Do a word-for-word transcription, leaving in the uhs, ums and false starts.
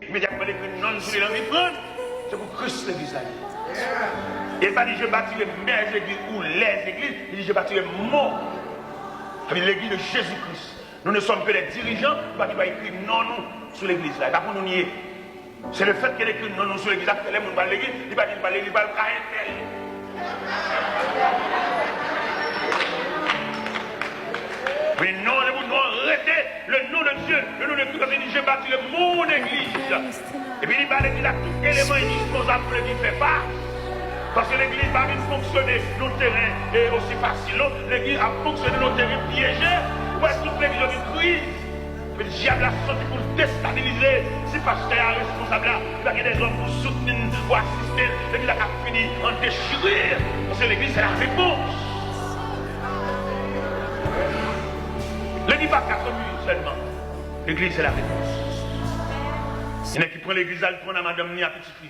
Imedyatman l ekri non l sou li, l anvi pran l. Se pou Kris legliz la ye. E pa di, je bâtirai mes églises ou les églises, li di, je bâtirai mon. Sa vle di legliz de Jezi Kris. Nou ne sommes que des dirigeants, nou pa gen dwa ekri non nou sou legliz la. E pa pou nou n ye. Se le fèt ke l ekri non nou sou legliz la, fè lè moun pral legliz, li pa di l pral legliz, li pral ka entèl. Men non, le pou non rete, le nom de Dieu, le nom de Christ, il dit, je bâtirai mon église. Epi li ba legliz la tout eleman endisponzab pou legliz fè pa. Paske legliz pa vin fonksyone nan yon teren e osi fasil, non. Legliz ap fonksyone nan yon teren pyeje. Ou wè tout legliz yo vin kriz. Men dyab la sòti pou l destabilize. Si pastè a responsab la, li pa gen dèzòm pou soutni l, pou asiste l, legliz la ka fini an dechire. Paske legliz se la repons. Legliz pa ka konduit sèlman. Legliz se la repons. Gen nèg ki pran legliz la, li pran nan madanm ni a pitit li.